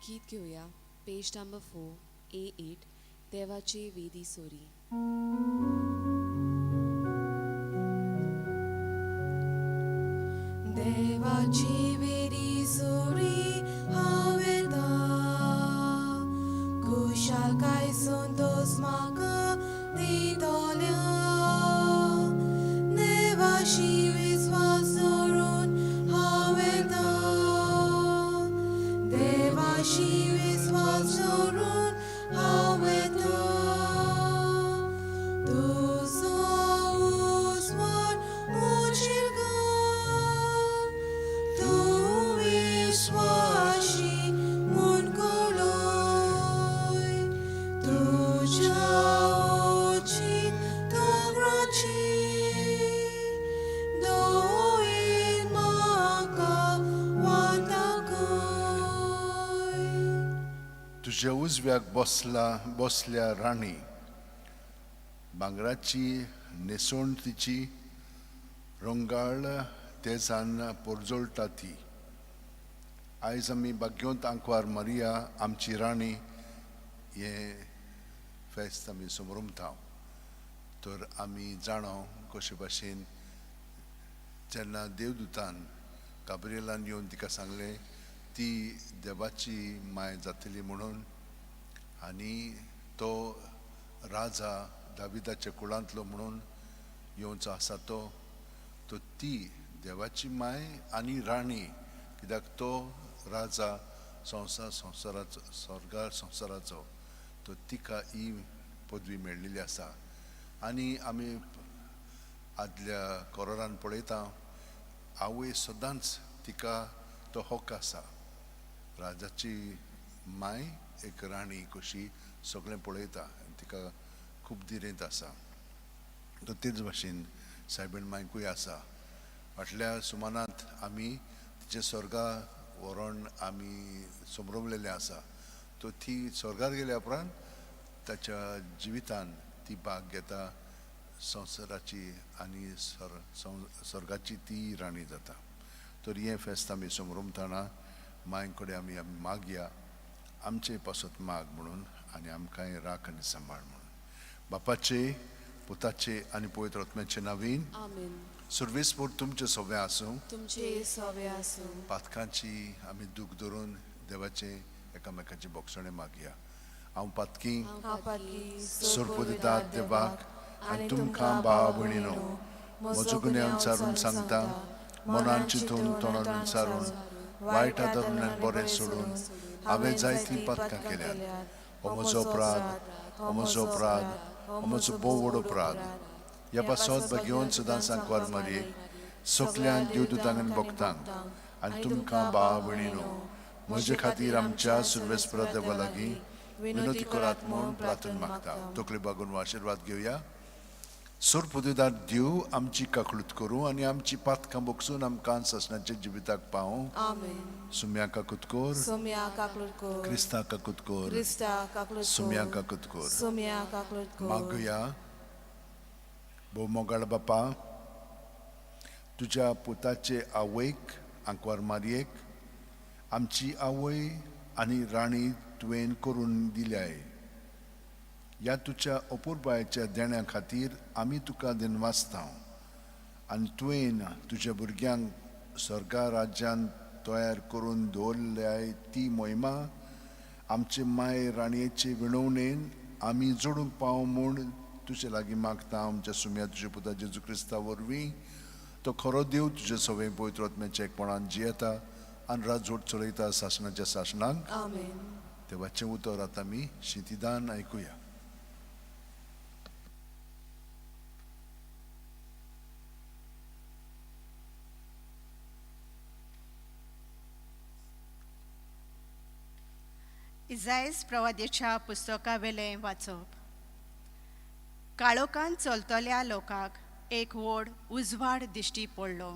गीत घेवया, पेज number 4 A8, देवाचे वेदी सोरी. देवाची वेदी सोरी हांव येता, खुशालकाय संतोस म्हाका दितल्या. देवाशी विस्वास दवरून हांव येता, देवाशी विस्वास दवरून हांव येता. तुजो उजवाड म्हजेर घाल, तूं विश्वाशी म्हूण कळय. तुज्या उचित दोंगराची दयेन म्हाका वाट दाखय. तुज्या उजव्याक बसला बसल्या राणी, भांगराची न्हेसवण तिची, रंगाळ तेजान पोरजोळटा ती. आयज आमी भाग्यवंत आंकवार मारिया आमची राणी हें फेस्त आमी समरमता. तर आमी जाणा कशे भाशेन जेन्ना देवदूतान गाब्रिएलान येवन तिका सांगलें ती देवाची माय जातली म्हणून, आनी तो राजा दाविदाच्या कुळांतलो म्हणून येवचो आसा तो, तो ती देवाची माय आनी राणी, कित्याक तो राजा संवसार संवसाराचो, स्वर्गार संवसाराचो, तो तिका ही पदवी मेळिल्ली आसा. आनी आमी आदल्या कोरोरान पळयता आवय सदांच तिका तो हक आसा, राजाची माय एक राणी कशी सगळें पळयता, तिका खूब दिरेंत आसा. तो तेच भाशेन सायबीण मायकूय आसा. फाटल्या सुमानांत आमी तिचें स्वर्गा व्हरोन आमी समरमलेलें आसा. तो ती स्वर्गार गेल्या उपरांत ताच्या जिवितान ती भाग घेता संवसाराची आनी स्वर्गाची ती राणी जाता. तर हें फेस्त आमी समरमतना मांय कडेन आमी मागया आमचे पासत माग म्हणून, आनी आमकांय राख आनी सांबाळ म्हणून. बापाचे, पुताचे आनी पवित्र आत्म्याचे नावीन. आमेन. सुर्वेसपूर तुमचें सगळें आसूं, तुमचे सवे आसूं. पातकांची आमी दूख धरून देवाचे एकामेकाची बोगसणें मागया. हांव पातकी हांव पातकी, सोरपुदितात देवाक आनी तुमकां भावा भयणीनो म्हजो गुन्यांव सारून सांगता, मनान चिंतून तोंडान सारून वायट आदरून आनी बरें सोडून हांवें जायतीं पातकां केल्यात. हो म्हजो अपराध, हो म्हजो अपराध, हो म्हजो भोव व्हड अपराध. ह्या पासत भगेवन सदांच सांकवार मारयेक सगल्यांक देवदूतांक आनी भक्तांक आनी तुमकां भावा भयणीनो म्हजे खातीर आमच्या सुर्वेस्परा देवा लागीं विनोती करात म्हूण प्रार्थना मागता. तकली बागून आशिर्वाद घेवया. सोरपुदिदार देव आमची काकळूत करूं आनी आमची पातकां बोगसून आमकां सासणाच्या जिविताक पावूं. आमेन. सुम्या काकूत कोर, सोम्या काकलूट कोर, क्रिस्ता काकूत कोर, क्रिस्ता काकलूट कोर, सुम्या काकूत कोर. सोम्या काकलूट कोर. मागुया. भोव मोगाळ बापा, तुज्या पुताचे आवयक आंकवार मारयेक आमची आवय आनी राणी तुवें करून दिल्याय. ह्या तुज्या अपुरबायेच्या देण्या खातीर आमी तुका दिनवासता आनी तुवें तुज्या भुरग्यांक स्वर्गा राज्यान तयार करून दवरल्याय ती मोहिमा आमचे माय राणयेचे विणवणेन आमी जोडूंक पाव म्हूण तुजे लागीं मागता. आमच्या सुम्या तुज्या पुता जेजू क्रिस्ता वरवीं तो खरो देव तुजे सवय पवित्र आत्म्याच्या एकपणान जियेता आनी राजवट चलयता सासणाच्या सासणाक. आमेन. देवाचें उतर आतां आमी शिंतिदान आयकुया. इजायस प्रवादेच्या पुस्तकावेलें वाचप. काळोखान चलतल्या लोकांक एक व्हड उजवाड दिश्टी पडलो.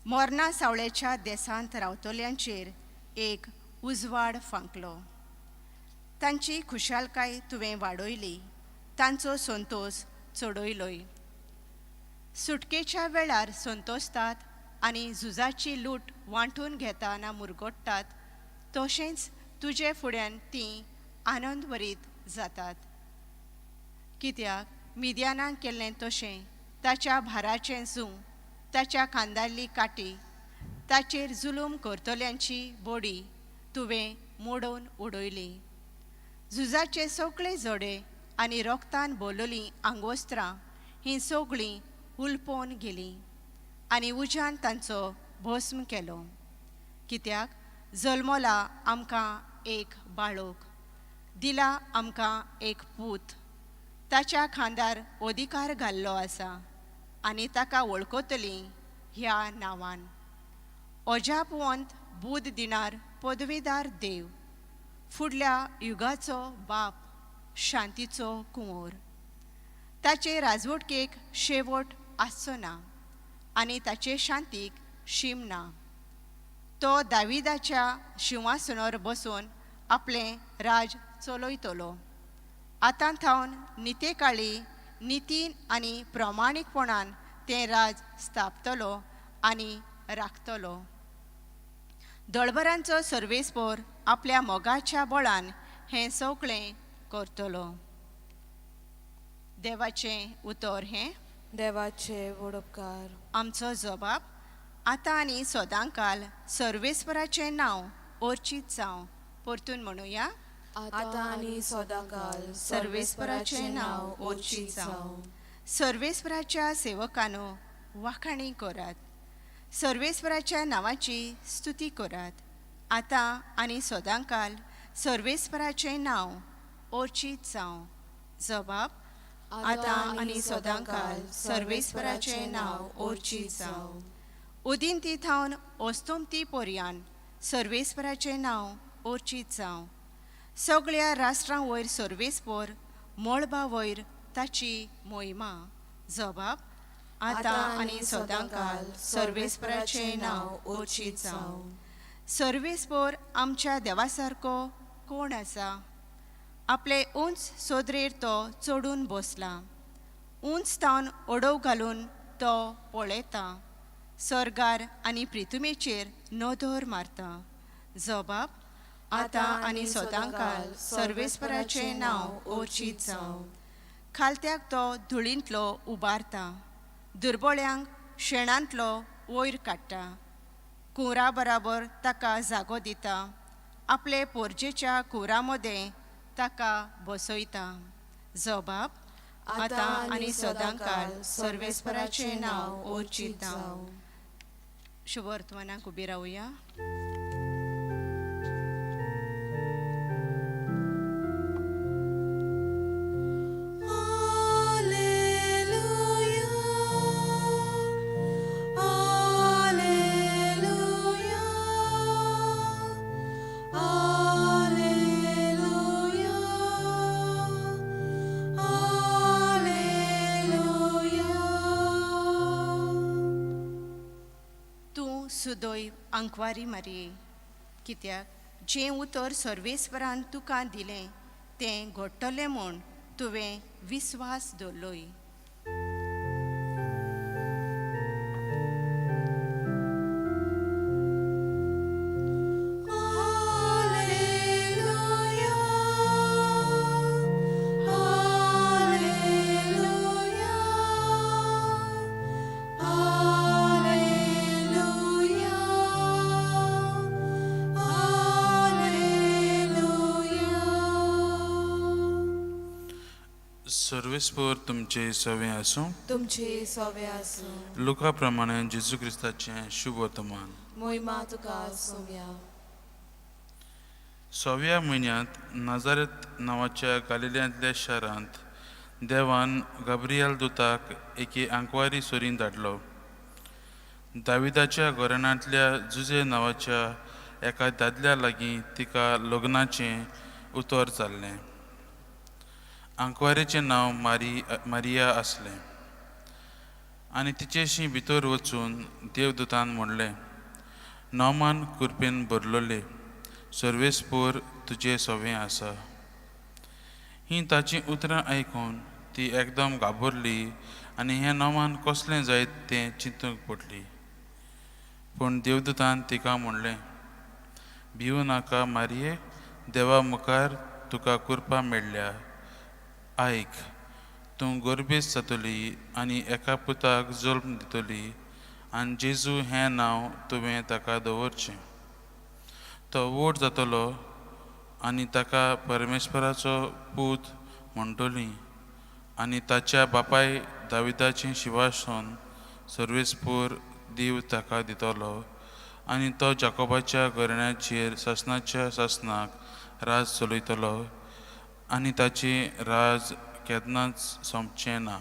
मोरना सावळेच्या देसांत रावतल्यांचेर एक उजवाड फांकलो. तांची खुशालकाय तुवें वाडयली, तांचो संतोस चडयलोय. सुटकेच्या वेळार संतोसतात आनी झुजाची लूट वांटून घेतना मुरगट्टात, तशेंच तुजे फुड्यान तीं आनंदभरीत जातात. कित्याक मिद्यानाक केल्लें तशें ताच्या भाराचें जूं, ताच्या खांदारली काटी, ताचेर जुलूम करतल्यांची बोडी तुवें मोडोवन उडयली. झुजाचे सगळे जोडे आनी रोगतान बोललीं आंगवस्त्रां हीं सगळीं हुलपोवन गेलीं आनी उज्यान तांचो भस्म केलो. कित्याक जल्मला आमकां एक बाळोक, दिला आमकां एक पूत, ताच्या खांदार अधिकार घाल्लो आसा आनी ताका वळखतलीं ह्या नांवान. अजापवंत बूद दिणार पदवेदार देव, फुडल्या युगाचो बाप, शांतीचो कुंवर. ताचे राजवटकेक शेवट आसचो ना आनी ताचे शांतीक शीम ना. तो दाविदाच्या शिंवासनार बसून आपलें राज चलयतलो. आतां थावन नितेकाळी नितीन आनी प्रमाणीकपणान तें राज स्थापतलो आनी राखतलो. दळबरांचो सर्वेस्पोर आपल्या मोगाच्या बळान हें सगळें करतलो. देवाचें उतर हें. देवाचे वडपकार. आमचो जबाब आतां आनी सदांकाल सर्वेस्पराचें नांव अर्चीत जावं. परतून म्हणुया, आतां आनी सदांकाल सर्वेस्पराचें नांव अर्चीत जावं. सर्वेस्पराच्या सेवकानो वाखाणी करात, सर्वेस्पराच्या नांवाची स्तुती करात. आतां आनी सदांकाल सर्वेस्पराचें नांव अर्चीत जावं. जबाब आतां आनी सदांकाल सर्वेस्पराचें नांव अर्चीत जावं. उदिंती थावन अस्तंती पर्यान सर्वेस्पराचें नांव अर्चीत जावं. सगळ्या राष्ट्रां वयर सर्वेस्पर, मळबा वयर ताची मोहिमा. जबाब आतां आनी सदांकाल सर्वेस्पराचें नांव अर्चीत जावं. सर्वेस्पर आमच्या देवा सारको कोण आसा? आपले उंच सोदरेर तो चडून बसला, उंच तावन ओडोव घालून तो पळयता, सर्गार आनी प्रितुमेचेर नदर मारता. जबाब आतां आनी सदांकाल सर्वेस्पराचें नांव अर्चीत जावं. खालत्याक तो धुळींतलो उबारता, दुर्बळ्यांक शेणांतलो वयर काडटा, कुंवरा बराबर ताका जागो दिता, आपले पोरजेच्या कुंवरा मदें ताका बसयता. जबाब आतां आनी सदांकाल सर्वेस्पराचें नांव अर्चीत जावं. शुभवर्तमानाक उबी रावया. सुदैव आंकवारी मारये, कित्याक जें उतर सर्वेस्परान तुका दिलें तें घडटलें म्हूण तुवें विस्वास दवरलोय. सर्वेस्पर तुमचे सवे आसूं. तुमचे सवे आसूं. लुका प्रमाणे जेजू क्रिस्ताचें शुभ वर्तमान. मोहिमा तुका सोम्या. सव्या म्हयन्यांत नाजारेत नांवाच्या गालिल्यांतल्या शारांत देवान गाब्रियल दुताक एके आंकवारी सोरीन धाडलो. दाविदाच्या घराण्यांतल्या जुजे नांवाच्या एका दादल्या लागीं तिका लग्नाचें उतर जाल्लें. आंकवारेचें नांव मारिया आसलें आनी तिचेशी भितर वचून देवदूतान म्हणलें, नोमान कुरपेन भरलोले सर्वेस्पोर तुजे सवें आसा. हीं ताचीं उतरां आयकून ती एकदम घाबरली आनी हें नोमान कसलें जायत तें चिंतूंक पडली. पूण देवदूतान तिका म्हणलें, भिवू नाका मारिये, देवा मुखार तुका कृपा मेळ्ळ्या. आयक, तूं गोरबेज जातली आनी एका पुताक जल्म दितली आनी जेजू हें नांव तुवें ताका दवरचें. तो व्हड जातलो आनी ताका परमेश्वराचो पूत म्हणटली आनी ताच्या बापाय दाविदाचें शिवासन सर्वेस्पोर देव ताका दितलो आनी तो जाकोबाच्या घराण्याचेर सासणाच्या सासणाक राज चलयतलो आनी ताचें राज केन्नाच सोंपचें ना.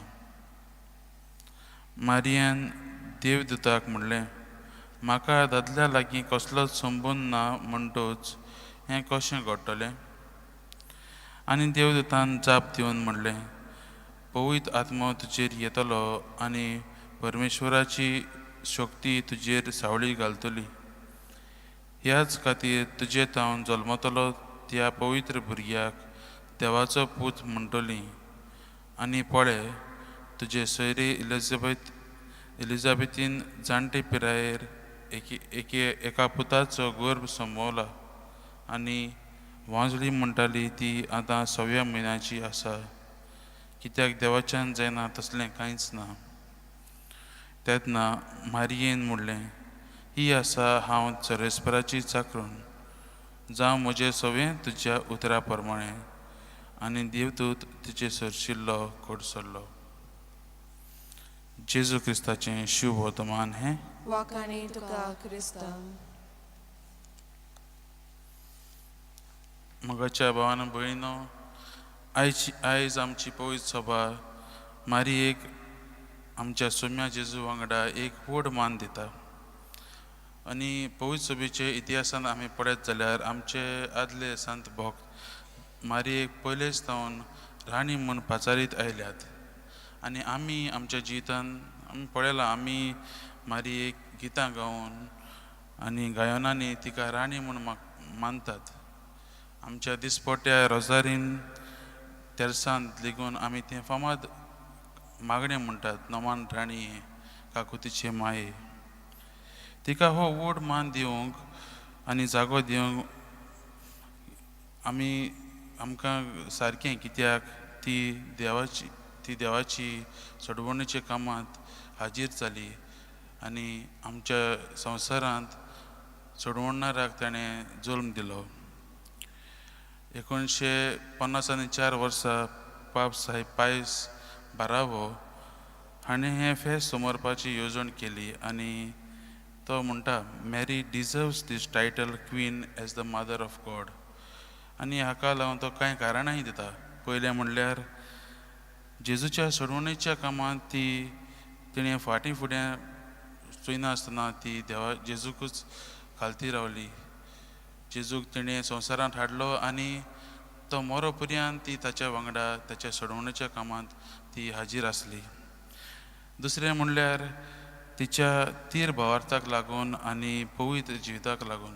मारियान देवदूताक म्हणलें, म्हाका दादल्या लागीं कसलोच संबंद ना म्हणटच हें कशें घडटलें? आनी देवदूतान जाप दिवन म्हणलें, पवित्र आत्मो तुजेर येतलो आनी परमेश्वराची शक्ती तुजेर सावळी घालतली. ह्याच खातीर तुजे तावन जल्मतलो त्या पवित्र भुरग्याक देवाचो पूत म्हणटली. आनी पळय, तुजे सोयरे एलिजाबेथीन जाणटे पिरायेर एके एका पुताचो गर्भ संभवला आनी वांजली म्हणटाली ती आतां सव्या म्हयन्याची आसा, कित्याक देवाच्यान जायना तसलें कांयच ना. तेन्ना मारियेन म्हणलें, ही आसा हांव सर्वेस्पराची चाकरून, जावं म्हजें सवें तुज्या उतरा प्रमाणें. आनी देवदूत तिचे सरशिल्लो कडसरलो. जेजू क्रिस्ताचें शुभ वर्तमान हें. वाखाणी तुका क्रिस्ता. मोगाच्या भावान भयणीनो, आयज आमची पवित्र सभा मारियेक आमच्या सोम्या जेजू वांगडा एक व्हड मान दिता. आनी पवित्र सभेचे इतिहासान आमी पळयत जाल्यार आमचे आदले संत भक्त मारियेक पयलेच सावन राणी म्हूण पाचारीत आयल्यात. आनी आमी आमच्या जिवितान आमी पळयलां, आमी मारियेक गितां गावन आनी गायनांनी तिका राणी म्हूण मानतात. आमच्या दिसपट्ट्या रोजारीन तेर्सांत लेगून आमी तें फामाद मागणें म्हणटात, नमान राणी काकुतीचे माये. तिका हो व्हड मान दिवंक आनी जागो दिवंक आमी आमकां सारकें, कित्याक ती देवाची सोडवणेच्या कामांत हाजीर जाली आनी आमच्या संवसारांत सोडवणाराक ताणें जल्म दिलो. 1954 वर्सा पाप साहेब पायस बारावो हाणें हें फेस्त समोरपाची येवजण केली आनी तो म्हणटा, Mary deserves this title queen as the mother of God. आनी हाका लागून तो कांय कारणांय दिता. पयलें म्हणल्यार जेजूच्या सोडवणेच्या कामांत ती तिणें फाटीं फुडें चोयनासतना ती देवा जेजूकूच खालती रावली. जेजूक तिणें संवसारांत हाडलो आनी तो मोरो पर्यंत ती ताच्या वांगडा ताच्या सोडवणेच्या कामांत ती हाजीर आसली. दुसरें म्हणल्यार तिच्या तीर भावार्थाक लागून आनी पवित्र जिविताक लागून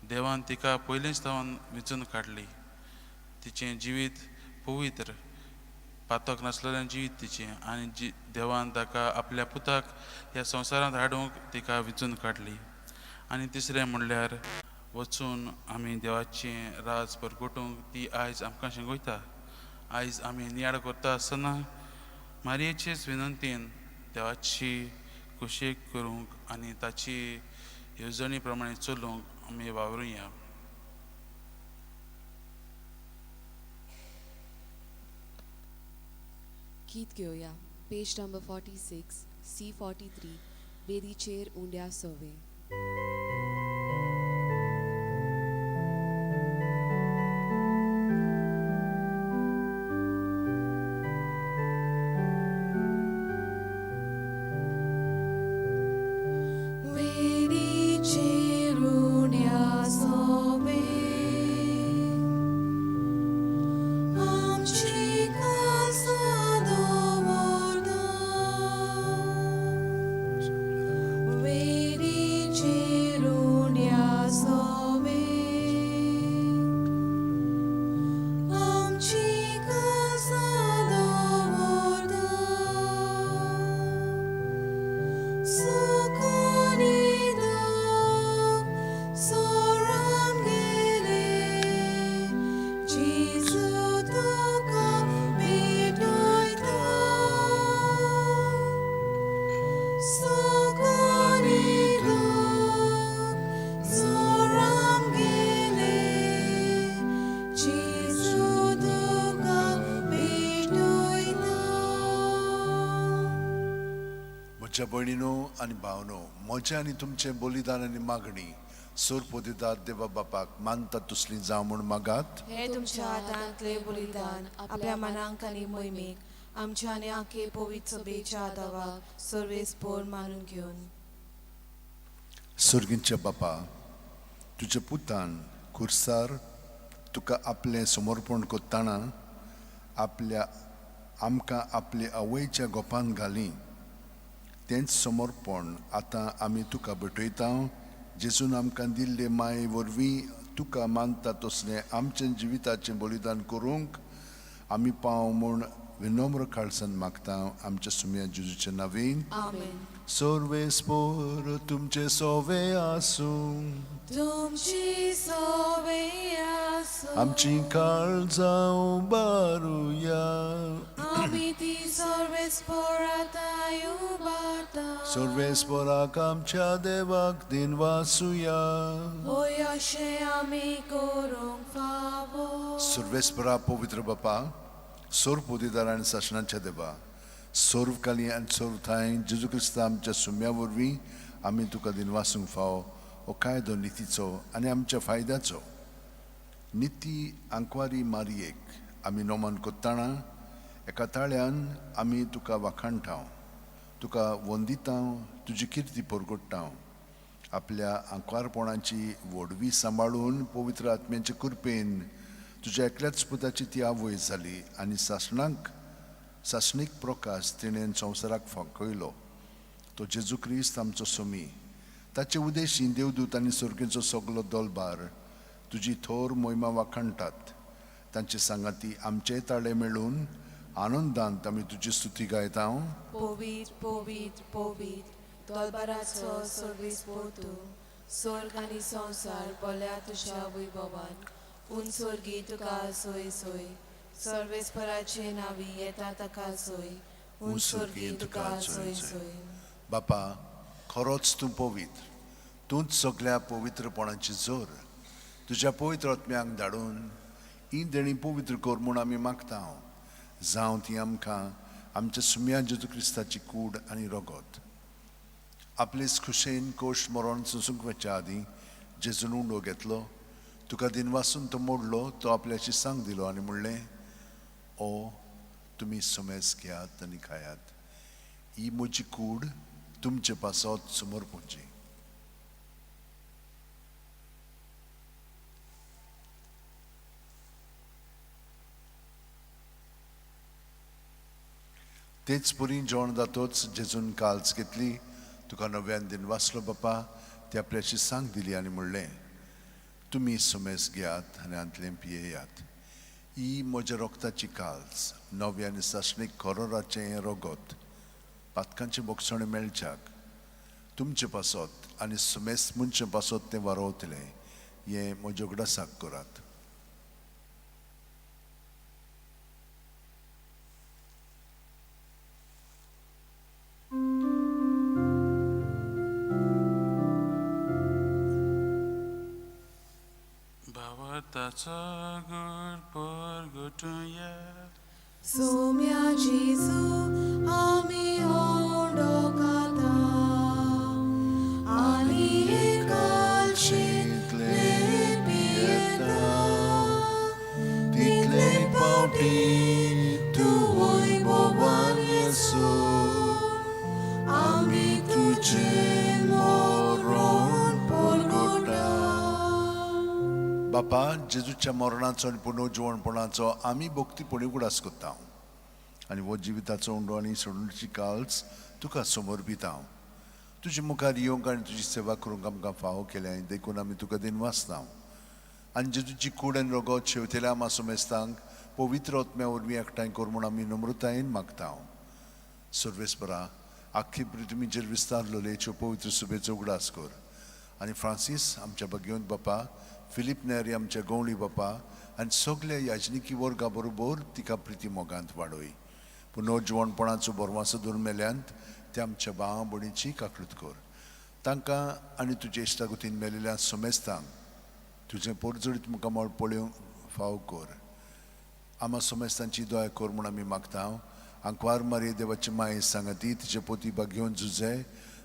देवान तिका पयलींच सावन विंचून काडली. तिचें जिवीत पवित्र पातक नासलेलें जिवीत तिचें आनी देवान ताका आपल्या पुताक ह्या संवसारांत हाडूंक तिका विंचून काडली. आनी तिसरें म्हणल्यार वचून आमी देवाचें राज परगटूंक ती आयज आमकां शिकयता. आयज आमी नियाळ करता आसतना मारयेचेच विनंतीन देवाची कुशीक करूंक आनी ताची येवजणी प्रमाणे चलूंक आमी वावरुया. गीत घेवया. पेज नंबर 46 C43 वेदीचेर उंड्या सोवे. वेदीचेर म्हज्या भयणीनो आनी भावनो, म्हजें आनी तुमचें बलिदान आनी मागणी सोरपोदिदार देवा बापाक मानता तसली जावं म्हूण मागात. हे तुमच्या हातांतले बलिदान आपल्या मनांक आनी मोहिमेक आमच्या आनी आखे पवित्र सभेच्या दावाक सर्वेस्पोर मानून घेवन. सर्गींच्या बापा, तुज्या पुतान खुर्सार तुका आपलें समर्पण करतना आपल्या आमकां आपले आवयच्या गोपान घाली, तेंच समर्पण आतां आमी तुका भेटयता. जेजून आमकां दिल्ले माये वरवीं तुका मानता तसलें आमचें जिविताचें बलिदान करूंक आमी पाव म्हूण विनम्र काळसान मागता आमच्या सुम्या जेजूच्या नांवान. आमेन. सर्वेस्पोर तुमचे सोवे आसूं. तुमची सोवे आसूं. आमची काळजां उबारुया. आमी ती सर्वेस्पोराताय उबारता. सर्वेस्पोराक आमच्या देवाक दिनवासुया. होय अशें आमी करूंक फावो. सर्वेस्परा पवित्र बापा, सर्व आनी सासणाच्या देवा, सर्व काली आनी सर्व थांय जेजू क्रिस्ता आमच्या सुम्या वरवीं आमी तुका दिनवासूंक फावो हो कायदो नितीचो आनी आमच्या फायद्याचो. निती आंकवारी मारयेक आमी नमन कोत्ताणा एका ताळ्यान आमी तुका वाखाणटाव, तुका वंदिताव, तुजी किर्ती परगोडटाव. आपल्या आंकवारपणाची व्हडवी सांबाळून पवित्र आत्म्याचे कृपेन तुज्या एकल्याच पुताची ती आवय जाली आनी सासणाक सासणीक प्रकाश तिणें संवसाराक फांकयलो. तो जेजू क्रिस्त आमचो सोमी, ताचे उदेशी देवदूत आनी सर्गेचो सगलो दोलबार तुजी थोर मोहिमा वाखाणटात. तांचे सांगाती आमचे ताळे मेळून आनंदांत आमी तुजी स्तुती गायता. पवित्र पवित्र पवित्र दोलबाराचो सर्वेस्पोर तूं, स्वर्ग आनी संवसार बोल्या तुज्या वैभवान. उन स्वर्गी तुका सोय सोय, सर्वेस्पराचे नांवी येता ताका सोय, उन स्वर्गी तुका सोय सोय. बापा, खरोच तूं पवित्र, तूंच सगल्या पवित्रपणाची जोर. तुज्या पवित्र आत्म्याक धाडून ही देणी पवित्र कर म्हूण आमी मागता. जावं ती आमकां आमच्या सुम्या जेजू क्रिस्ताची कूड आनी रगत. आपलेच खुशेन कोश मरण सोंसूंक वचच्या आदीं जेजून उंडो घेतलो, तुका दिनवासून तो मोडलो, तो आपल्याची सांग दिलो आनी म्हणलें, ओ तुमी सुमेस घेयात आनी खायात, ही म्हजी कूड तुमचे पासत समर्पणची. तेच परी जेवण जातोच जेजून काल्स घेतली, तुका नव्यान दिन वाचलो बापा, ती आपल्याची सांग दिली आनी म्हणलें, तुमी सुमेस घेयात आनी हांतलें पियेयात, ही म्हज्या रोगताची काल्स, नव्या आनी सासणीक खरोराचें हें रगत पातकांचें बोगसणें मेळच्याक तुमचे पासत आनी सुमेस मनशे पासत तें वारोवतलें, हें म्हज्या उगडासाक करात. भावार्थाचो गुड परगटुया. सोम्या जेजू आमी होंडो खाता आनी हे कालशींतले पियेता, तितले पावटी तूं वैभवान येसो, आमी तुजें मरण परगटा. बापा, जेजूच्या मरणाचो आनी पुनर्जिवणपणाचो आमी भक्तीपणी उगडास करता आनी हो जिविताचो उंडो आनी सोडणीची काल्स तुका समर्पिता. तुजे मुखार येवंक आनी तुजी सेवा करूंक आमकां फावो केल्या देखून आमी तुका दिनवासता. आनी जेजूची कूड आनी रगत शेवतेल्या आमा सुमेस्तांक पवित्र आत्म्या वरवीं एकठांय कर म्हूण आमी नम्रतायेन मागता. सर्वेस्परा, आख्खी पृथ्वीचेर विस्तारलेच्यो पवित्र सुबेचो उगडास कर आनी फ्रांसीस आमच्या भगवंत बापा, फिलीप नेरी आमच्या गवळी बापा आनी सगल्या याजनिकी वर्गा बरोबर तिका प्रिती मोगांत वाडय. पुनर्जिवणपणाचो बरवासो धरून मेल्यांत ते आमच्या भावा भयणीची काकळूत कर. तांकां आनी तुजे इश्टागतीन मेलेल्या समेस्तांक तुजें पोरजडीत मुखामळ पळोवंक फाव कर. आमा समेस्तांची दया कर म्हूण आमी मागता. आंकवार मारये देवाची माये सांगाती तिचे पोती बागेवन झुजे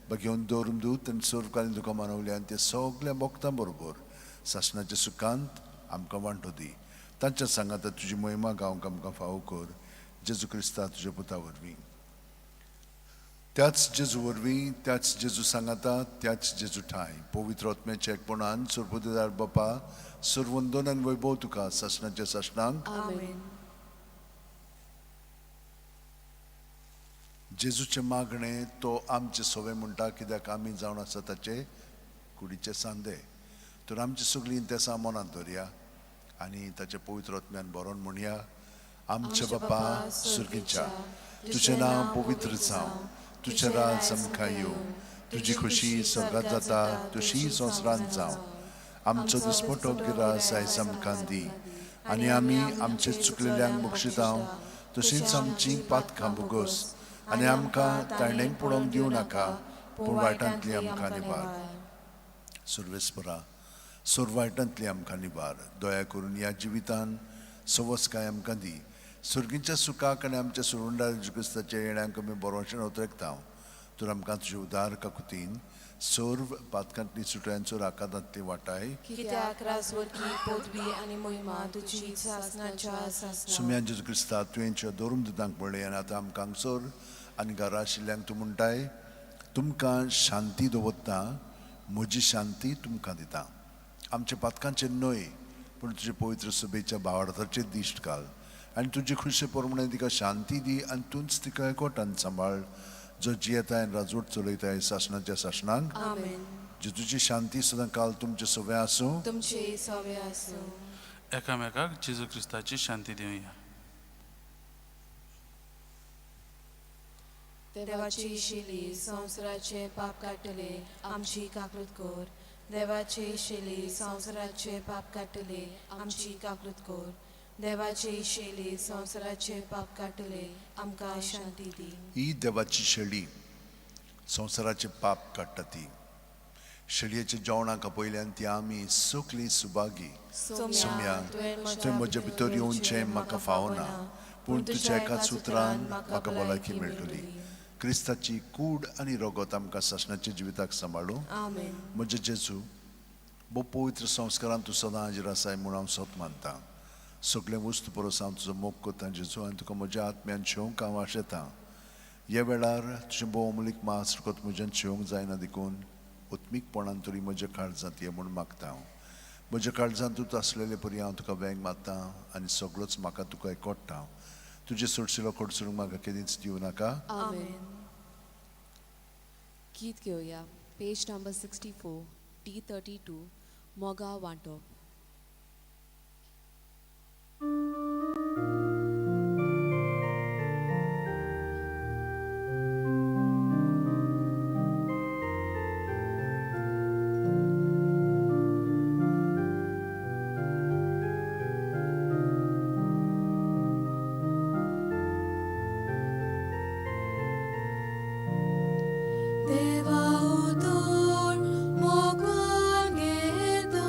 बागेवन दवरून दूत आनी सर्वकालीन तुका मानवले आनी ते सगल्या भक्तां बरोबर सासणाच्या सुखांत आमकां वांटो दी. तांच्या सांगाता तुजी मोहिमा गावंक आमकां फावो कर, जेजू क्रिस्ता तुज्या पुता वरवीं. त्याच जेजू वरवीं, त्याच जेजू सांगाता, त्याच जेजू ठाय पवित्र आत्म्याच्या एकपणान सर्वदार बापा सर्वंदन आनी वैभव तुका सासणाच्या सासणांक. आमेन. जेजूचें मागणें तो आमचें सवे म्हणटा, कित्याक आमी जावन आसा ताचे कुडीचे सांदे. तर आमची सगळीं तेसां मनांत दवरया आनी ताचे पवित्र आत्म्यान बरोवन म्हणया. आमच्या बापा सुर्गीच्या, तुजें नांव पवित्र जावं, तुजें राज आमकां येवं, तुजी खुशी स्वर्गांत जाता तशी संवसारांत जावं. आमचो दिसपटो गिरास आयज आमकां दी आनी आमी आमचे चुकलेल्यांक बक्षितां तशींच आमची पातकां भोगोस आनी आमकां ताणेंक पळोवंक दिवं नाका, पूण वायटांतली आमकां निवार. सुर्वेस्परा, सर्व वायटांतली आमकां निवार. दया करून ह्या जिवितान सवसकाय आमकां दी. सर्गीच्या सुखाक आनी आमच्या सुरुंडार क्रिस्ताच्या येण्यांक आमी बरोवचें उतरेकता. तर आमकां तुजे उदार काकुतीन सर्व पातकांतली सुटयांचो राकादांतली वाटाय. कित्याक राजवरकी पदवी आनी मोहिमा तुजी सासणाच्या सासणाक. सुम्या जेजू क्रिस्ता, तुवें दोरून दुदांक पळय आनी आतां आमकां हांगसर आनी घरा आशिल्ल्यांक तूं म्हणटाय, तुमकां शांती दवरता, म्हजी शांती तुमकां दिता. आमच्या पातकांचेर न्हय पूण तुजे पवित्र सभेच्या भावार्थाचेर दिश्ट घाल आनी तुजी खुशे प्रमाणे तिका शांती दी आनी तूंच तिका एकवटान सांबाळ, जो जियेताय आनी राजवट चलयताय सासणाच्या सासणांक. आमेन. जेजूची शांती सदां काल तुमचे सवे आसूं. तुमचे सवे आसूं. एकामेकाक जेजू क्रिस्ताची शांती दिवया. देवाची शिली संवसाराचे पाप काडटले, आमची काकूत कर. देवाची शिली संवसाराचे पाप काडटले, आमची काकूत कर. देवाची शिली संवसाराचे पाप काडटले, आमकां शांती दी. ही देवाची शेळी संवसाराचे पाप काडटा. ती शेळयेच्या जेवणाक आपयल्यान ती आमी सगळीं सुभागी. सोम्या, तुवें म्हज्या भितर येवचें म्हाका फावना, पूण तुज्या एकाच उतरान म्हाका भलायकी मेळटली. क्रिस्ताची कूड आनी रगत आमकां सासणाच्या जिविताक सांबाळूं. आमेन. म्हजे जेजू, भोव पवित्र संस्कारान तूं सदां हाजीर आसाय म्हूण हांव सत मानता. सगळें वस्तू परस हांव तुजो मोग करता जेजू, आनी तुका म्हज्या आत्म्यान शेवंक हांव आशेतां. ह्या वेळार तुजें भोव अमूलीक मास रगत म्हज्यान शेवंक जायना देखून उत्मीकपणान तरी म्हज्या काळजांत ये म्हूण मागता हांव. म्हज्या काळजांत तूं आसलेले परी हांव तुका वेंग मारता आनी सगळोच म्हाका तुका एकवटा. तुजें सोडशिलो कडसरूंक म्हाका केदींच दिवं नाका. आमेन. गीत घेवया, पेज नंबर 64 T32, मोगा वांटो. देवा उतोर मोगान घेता.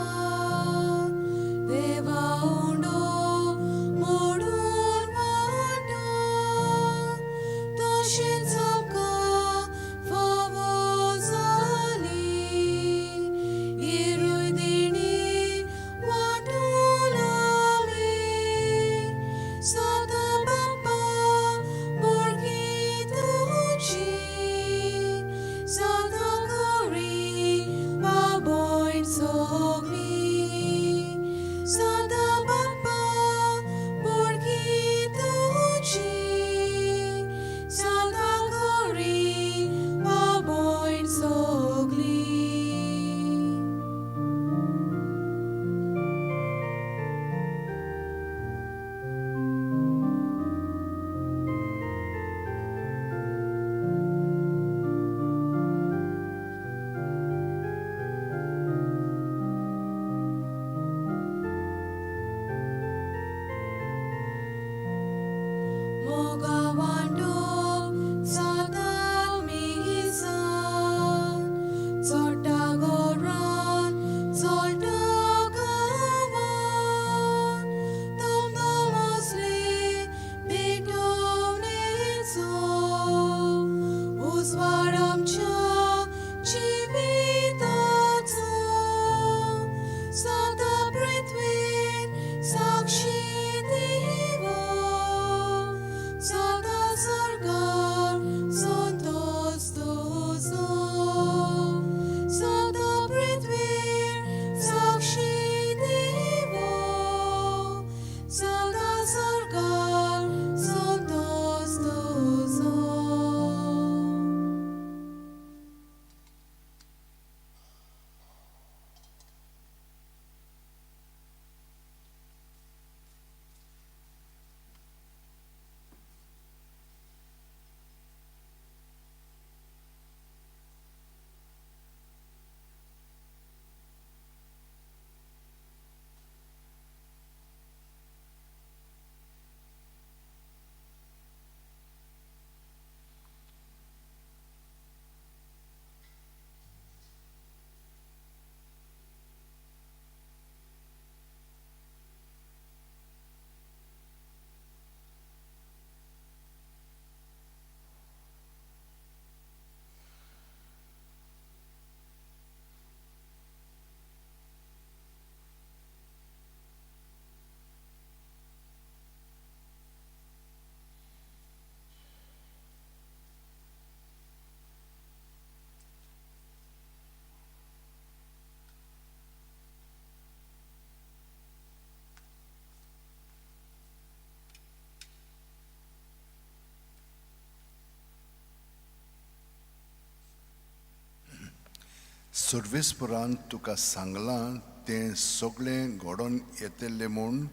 सर्वेस्परान तुका सांगलां तें सगळें घडोवन येतलें म्हूण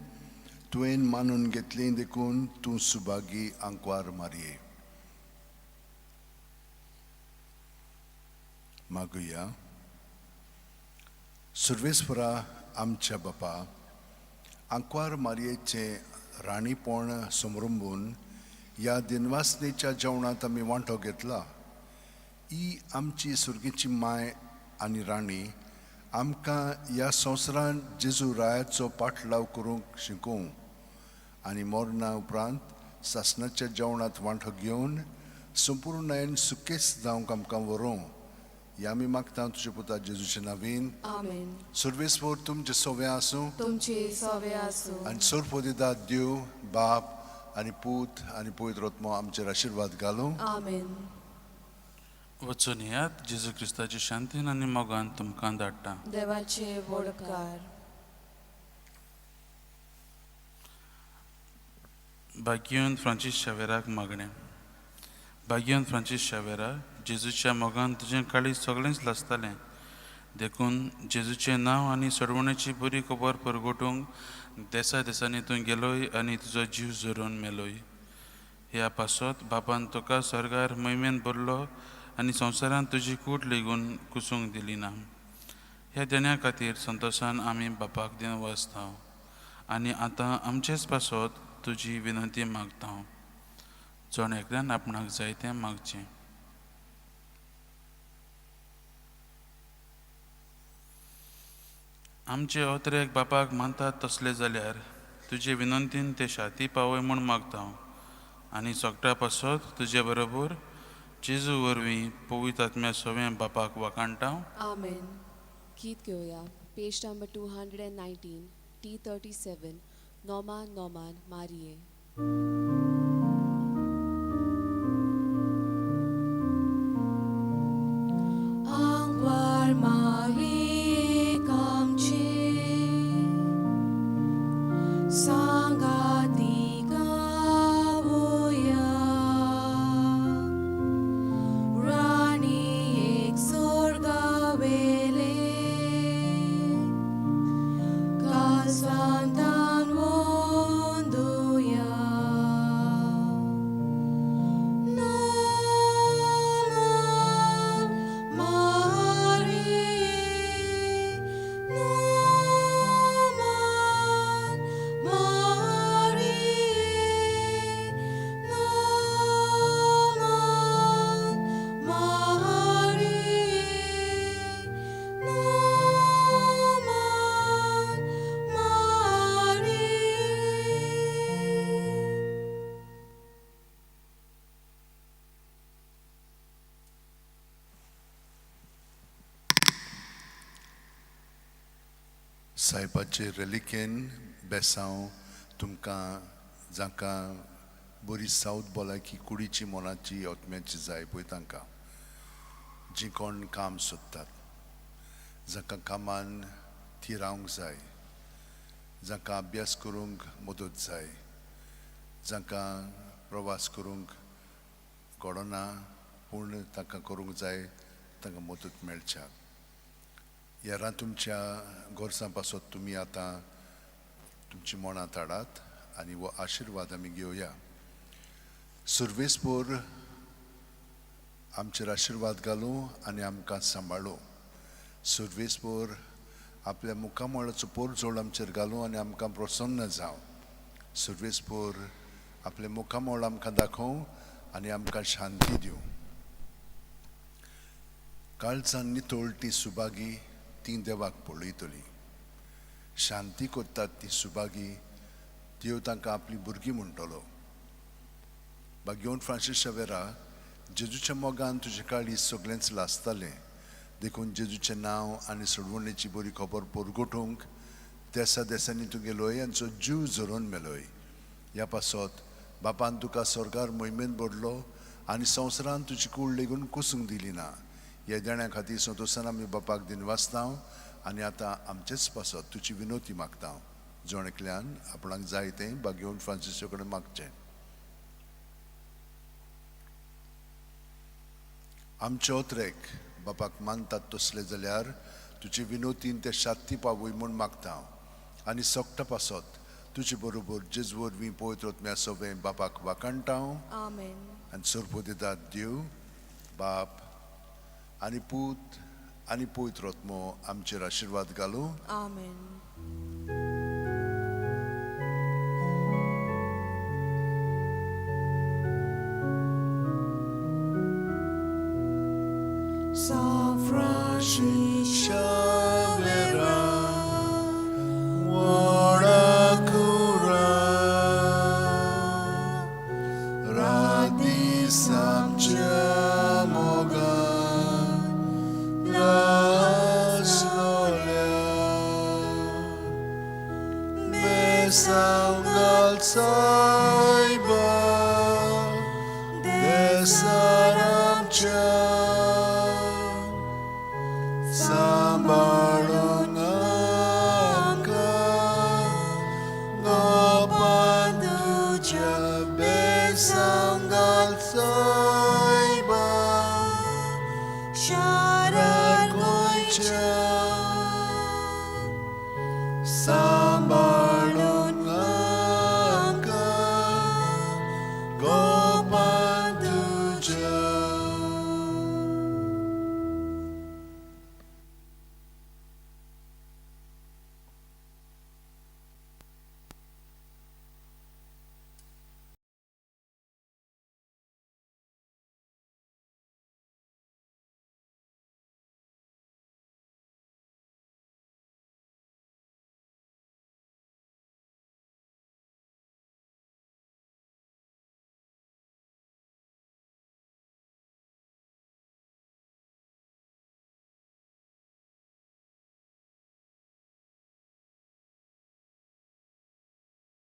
तुवें मानून घेतलें देखून तूं सुभागी आंकवार मारये. मागुया. सर्वेस्परा आमच्या बापा, आंकवार मारयेचें राणीपण समरंबून ह्या दिनवासनेच्या जेवणांत आमी वांटो घेतला. ही आमची सुर्गीची माय आनी राणी आमकां ह्या संवसारांत जेजू रायाचो पाठलाव करूंक शिकोवं आनी मरणा उपरांत सासणाच्या जेवणांत वांटो घेवन संपूर्णायन सुकेस जावंक आमकां व्हरूं. ह्या आमी मागता तुज्या पुता जेजूचे नावीन. आमेन. सर्वेस्पर तुमचें सोवें आसूं. तुमचे सवे आसूं. आनी सोरपोदिदा देव बाप आनी पूत आनी पवित्र आत्मो आमचेर आशिर्वाद घालूं. आमेन. वचून येयात. जेजू क्रिस्ताचे शांतीन आनी मोगान तुमकां धाडटा. देवाचे वडकार. भाग्यवंत फ्रांसीस शावेराक मागणें. भाग्यवंत फ्रांसीस शावेरा, जेजूच्या मोगान तुजें काळीज सगळेंच लासतालें, देखून जेजूचें नांव आनी सोडवणेची बरी खबर परगटूंक देसा देसांनी तूं गेलोय आनी तुजो जीव झरोवन मेलोय. ह्या पासत बापान तुका स्वर्गार मोहिमेन भरलो आनी संवसारांत तुजी कूट लेगून कुसूंक दिली ना. ह्या देण्या खातीर संतोशान आमी बापाक दिनवासता आनी आतां आमचेच पासत तुजी विनंती मागता. जण एकल्यान आपणाक जाय तें मागचें. आमचे अत्रेक बापाक मानतात तसले जाल्यार तुजे विनंतीन ते शाती पावय म्हूण मागता आनी सगळ्या पासत तुजे बरोबर जेजू वरवीं पवित्र आत्म्या सवें बापाक वाखाणटा. आमेन. गीत घेवया. पेज नंबर 219, T37, नोमान नोमान मारिये. आंकवार मारी आमची सांगाती गावया, राणी एक स्वर्गावेले कासांतान वंदुया. नोमान मारिये, नोमान मारिये, नोमान मारिये, नोमान मारिये. सायबाचे रेलिकेन बेसांव तुमकां जांकां बरी सावथ भलायकी कुडीची मनाची आत्म्याची जाय पळय तांकां, जीं कोण काम सोदतात, जांकां कामान थीर रावंक जाय, जांकां अभ्यास करूंक मदत जाय, जांकां प्रवास करूंक घडना पूण तांकां करूंक जाय, तांकां मदत मेळच्या. येरां तुमच्या गरजां पासत तुमी आतां तुमची मनां ताडात आनी हो आशिर्वाद आमी घेवया. सर्वेस्पर आमचेर आशिर्वाद घालूं आनी आमकां सांबाळूं. सर्वेस्पर आपल्या मुखामळाचो पोरजोळ आमचेर घालूं आनी आमकां प्रसन्न जावं. सर्वेस्पर आपलें मुखामळ आमकां दाखोवं आनी आमकां शांती दिवं. काळजान नितळ ती सुभागी ती देवाक पळयतली. शांती करतात ती सुभागी, देव तांकां आपली भुरगीं म्हणटलो. भाग्यवंत फ्रांसीस शावेरा, जेजूच्या मोगान तुजें काळीज सगळेंच लासतालें, देखून जेजूचें नांव आनी सोडवणेची बरी खबर परगटूंक देसा देसांनी तूं गेलोय आनी जीव झरोवन मेलोय. ह्या पासत बापान तुका स्वर्गार मोहिमेन भरलो आनी संवसारान तुजी कूड लेगून कुसूंक दिली ना. ह्या देण्या खातीर संतोशान आमी बापाक दिनवासता आनी आतां आमचेच पासत तुजी विनोती मागता. जण एकल्यान आपणाक जाय तें भाग्यवंत फ्रांसीसा कडेन मागचें. आमचे ओत्रेक बापाक मानतात तसले जाल्यार तुजे विनोतीन ते शात्ती पावय म्हूण मागता हांव आनी सोकटा पासत तुजे बरोबर जेज वरवीं पवित्र आत्म्या सोबें बापाक वाखाणटा हांव. आमेन. आनी सोरपो दितात देव बाप आनी पूत आनी पवित्र आत्मो आमचेर आशिर्वाद घालूं. आमेन. San Francisco Vera, Warakura, Radi Samcha Moga, Laslolia, Besangal Saiba, Desaramcha. सांबाळून आमकां गोपान तुज्या बेसांगाल सायबा शारार गोंयच्या.